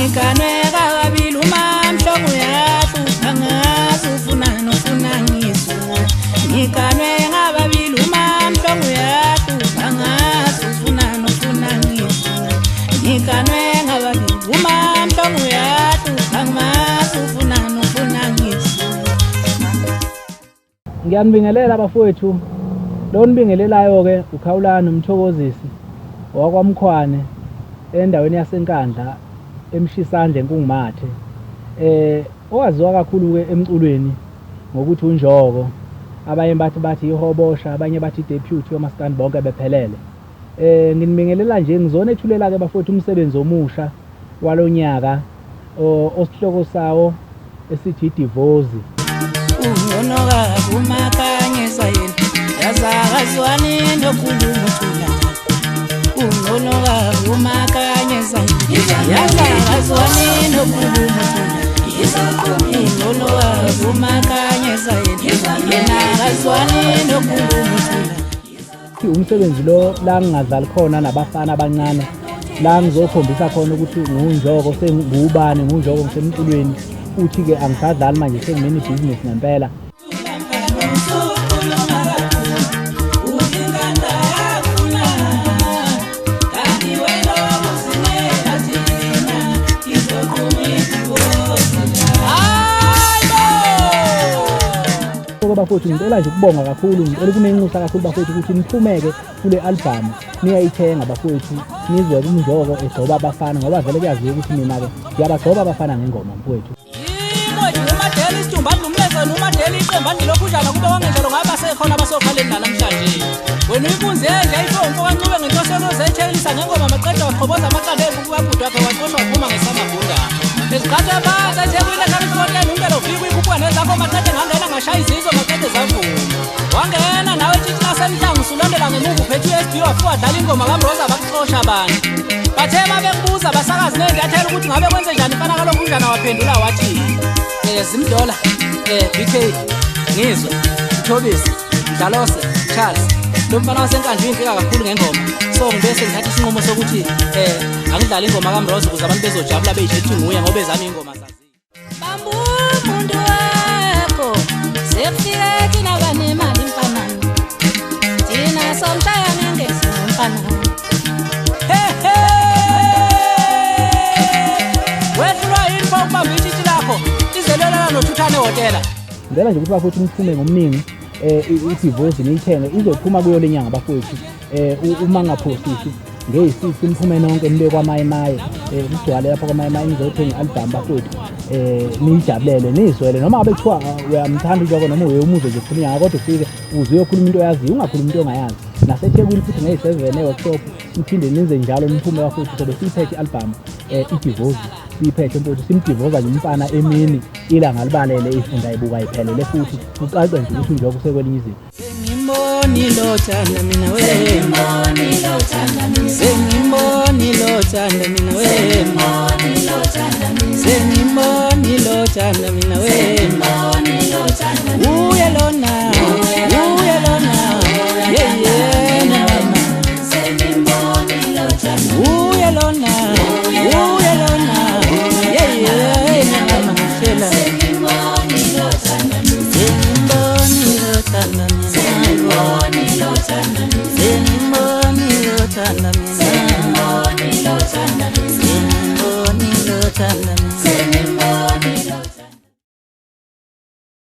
Ngiganwe kababili uMamhlongo uyahlupha ngazi ufunani ufuna ngizwe. Ngiganwe ngababili uMamhlongo uyahlupha ngazi ufunani ufuna ngizwe. Ngiganwe ngababili uMamhlongo uyahlupha ngazi ufunani ufuna ngizwe. Ngiyanibingelela bafowethu. Lo nibingelelayo-ke uKhawulani uMthokozisi owakwaMkhwane endaweni yaseNkandla eMshisandla eNkungumathe. Owaziwa kakhulu-ke emculweni ngokuthi uNjoko. Abanye bathi ihobosha, abanye bathi deputy omaskandi bonke bephelele. Nginibingelela nje ngizonethulela-ke bafowethu umsebenzi omusha walonyaka osihloko sawo esithi idivozi. Ungcono kakumakhanyisa yena yazakazwani nokhuluma uthula. Ungcono kakumakhanyisa yena yazakazwani nokhuluma uthula. Ungcono kakumakhanyisa yena yena akazwani nokhuluma uthula. Umsebenzi lo la ngingadlali khona nabafana abancane, la ngizokhombisa khona ukuthi nguNjoko sengubani, nguNjoko ngisemculweni, futhi-ke angisadlali manje sengimini ibhizinisi ngempela. Bafowethu ngicela nje ukubonga kakhulu, ngicela ukuninxusa kakhulu bafowethu ukuthi niphumeke kule album niyayithenga bafowethu, nizwe uNjoko egcoba abafana, ngoba vele kuyaziwa ukuthi mina-ke ngiyabagcoba abafana ngengoma mfowethu. Umadela isitumba andlumleze nomadela iqembu andilokhu njalo kube wangenjalo ngabe basekhona abasokhaleni namhlanje. Wena uyinkunzi enja ifomfo kaNcube ngenhloso yokuzethelisa ngengoma maqeda waqhoboza amaqanda ebuku kabhuti wakhe waxoshwa waphuma ngesamagunda. Eziqhatha phansi eThekwini eKarifonteni ungelo ufike uyikhuphuka nezakho maqede ngangena ngashaya izizwe maqede zavuma. Wangena nawe etshitshi lasemhlanga usulandela ngemuva uphethe u-USB wafika wadlala ingoma kaMroza bakuxosha abantu. Bathe babekubuza abasakazi ney'ntatheli ukuthi ngabe kwenze njani mfana kalokhu njani waphendula wathi Zimdola, BK, Ngizwe, Mthobisi, Mdlalose, Charles. Lo mfana waseNkandla uyinkinga kakhulu ngengoma. So ngibese ngithatha isinqumo sokuthi angidlale ingoma kaMroza ukuze abantu bezojabula beyitshela ukuthi nguye ngoba ezami ingoma zazi. Bamba umuntu wakho, sekufike thina banemali mfana. Thina somshaya ngengezi mfana. Wehlulwa yini pho ukubamba itshitshi lakho? Izelwelana nothuthane ehhotela. Ngicela nje ukuthi bafowethu niphume ngomningi, idivozi niyithenge, izophuma kuyo le nyanga bafowethu. Uma ngingaphosisi ngeyi-6 niphume nonke nibe kwaMayimayi, nigcwale lapho kwaMayimayi nizothenga i-album bafowethu. Niyijabulele niyizwele, noma ngabe kuthiwa uyamthanda uNjoko noma uye umuzwe nje kukhuluma nyanga, kodwa ufike uze uyokhuluma into oyaziyo, ungakhulumi into ongayazi. NaseThekwini futhi ngeyi-7 e-workshop niphinde nenze njalo niphume bafowethu, sobe siyiphethe i-album idivozi siyiphethe mfowethu, simdivoza nje umfana emini ilanga libalele ifunda ibuka iphelele futhi kucace nje ukuthi uNjoko usekwelinye izinga. Sengimbonile othanda mina we. Sengimbonile othanda mina. Sengimbonile othanda mina we. Sengimbonile othanda mina. Sengimbonile othanda mina we. Sengimbonile othanda mina. Uye lona, uye lona, yeyena wena. Sengimbonile othanda mina. Uye lona, uye lona, yeyena wena. Sengimbonile othanda mina. Sengimbonile othanda mina. Sengimbonile othanda mina. Sengimbonile othanda mina. Sengimbonile othanda mina. Sengimbonile othanda mina.